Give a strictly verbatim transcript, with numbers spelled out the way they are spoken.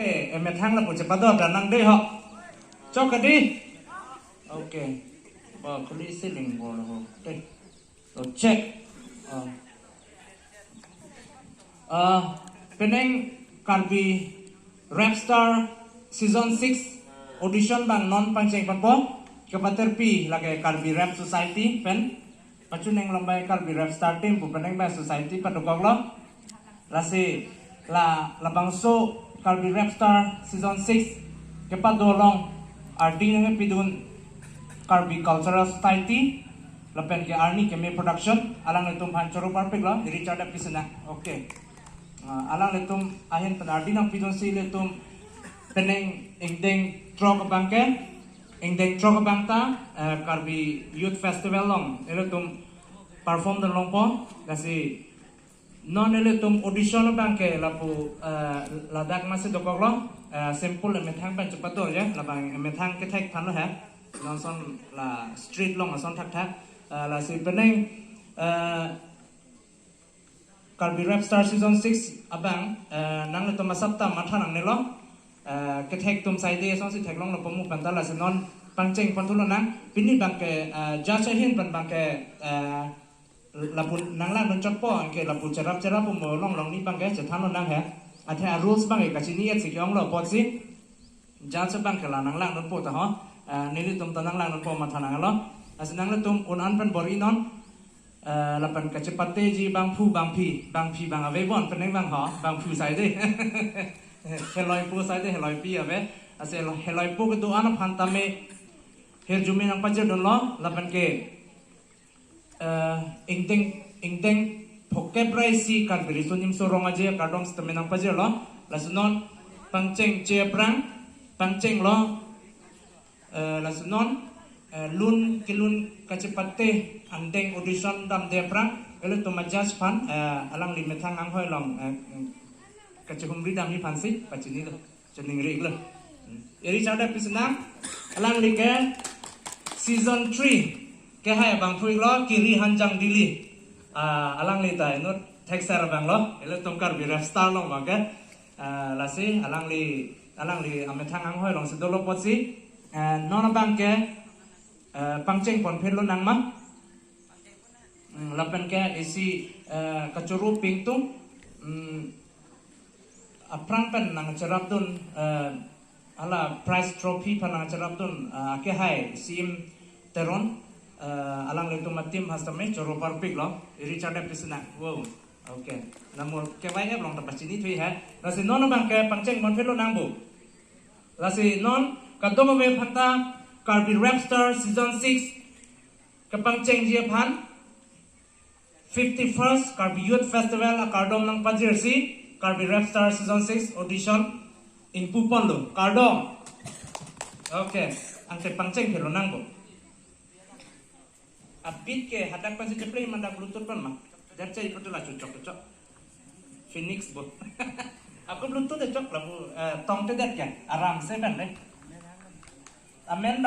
Eh, emethang lapu chepador dan nang dei ho. Chok kadi. Okay. Ba khuli ceiling bol ho. Dei. So check. Oh. Ah, penang Karbi Rap Star Season six audition abang non pangcheng ponpo. Kepaterpi lake Karbi Rap Society pen. Pachuneng lombai Karbi Rap Star Team pu penang bai society padokoklo. Lasi la labangso Karbi Rap Star Season six kepadolong arding nangpidun Karbi Cultural Society lapen ke Arni Keme Production alanglitum aphan choro parpiklo, iri chardak pisena. Okay. Ah, alanglitum ahin pen arding nangpidunsi ilitum penang ingdeng throk abang ke, ingdeng throk abang ta, eh, Karbi Youth Festival along ilitum perform dun longpo, lasi non ilitum audition abang ke lapu, eh, ladak masi dokoklo, eh, simple emethang pen chepador ya, labang emethang kethek aphanlo he. Non ason la street along ason thakthak, eh, lasi penang, eh, Karbi Rap Star Season six abang, eh, nanglitum asap ta matha nangnelo, eh, kethek atum saide asonsi theklonglo pomu panta lasi non pangcheng ponthulo nang, pini abang ke, eh, judge ahin pen abang ke, eh, lapu nanglangdun chotpo, anke lapu cherap cherap mo long long ni abang ke chethanlo nang he. Athe a rules abang ke kachini et si ke-onglo apotsi judge abang ke la nanglangdunpo ta ho. Eh, nelitum ta nanglangdunpo matha nanglo. Lasi nanglitum un-an pen bor-i non. Eh, lapen kachepateji bangphu bangphi, bangphi abang ave bon penang abang ho, bangphu saide. Heloipo saide, heloipi ave. Lasi helo-, heloipo kedo-an aphan tame hirjume nangpajirdunlo, lapen ke eh, ingdeng, ingdeng phokep ra isi Karbi Riso Nimso Rong Aje akardom sitame nangpajirlo. Lasi non pangchengche aphrang, pangchenglo, eh, lasi non, eh, lun kelun kachepate angdeng audition damde aphrang, ilitum ajudge aphan, eh, alangli methang anghoi along, eh, kachehumri damji aphansi pachini do. Chiningri iklo. Iri chardak pisena, alangli ke season three kehai abangphu iklo, Kiri Hanjang Dili. Ah, alangli ta inut thekser abanglo, ilitum Karbi Rap Star along abang ke. Ah, lasi alangli, alangli amethang anghoi alongsi dolo apotsi, eh, non abang ke, eh, pangcheng ponphitlo nang ma. Hmm, lapen ke isi, eh, kachoro pingtung, hmm, aphrang pen nangcherapdun, eh, hala prize trophy aphan nangcherapdun, eh, kehai Sim Teron, eh, alanglitum a-team hastame choro parpiklo, iri chardak pisena. Wow. Okay. Namur kevai ep along ta pachini thui he. Lasi non abang ke pangcheng ponphitlo nang bo. Lasi non kadokave aphanta Karbi Rap Star Season six kepangchengji aphan fifty-first Karbi Youth Festival akardom nangpajirsi Karbi Rap Star Season six audition ingpu ponlo. Kardom. Okay, angse pangcheng phitlo nang bo. A-beat ke hadak pensi cheplay ma, dak Bluetooth pen ma. Jar chai ko la chuchok chuchok. Phoenix bo. Ako Bluetooth chok lapu, eh, tongte det ke. Aram se pen le. Amen.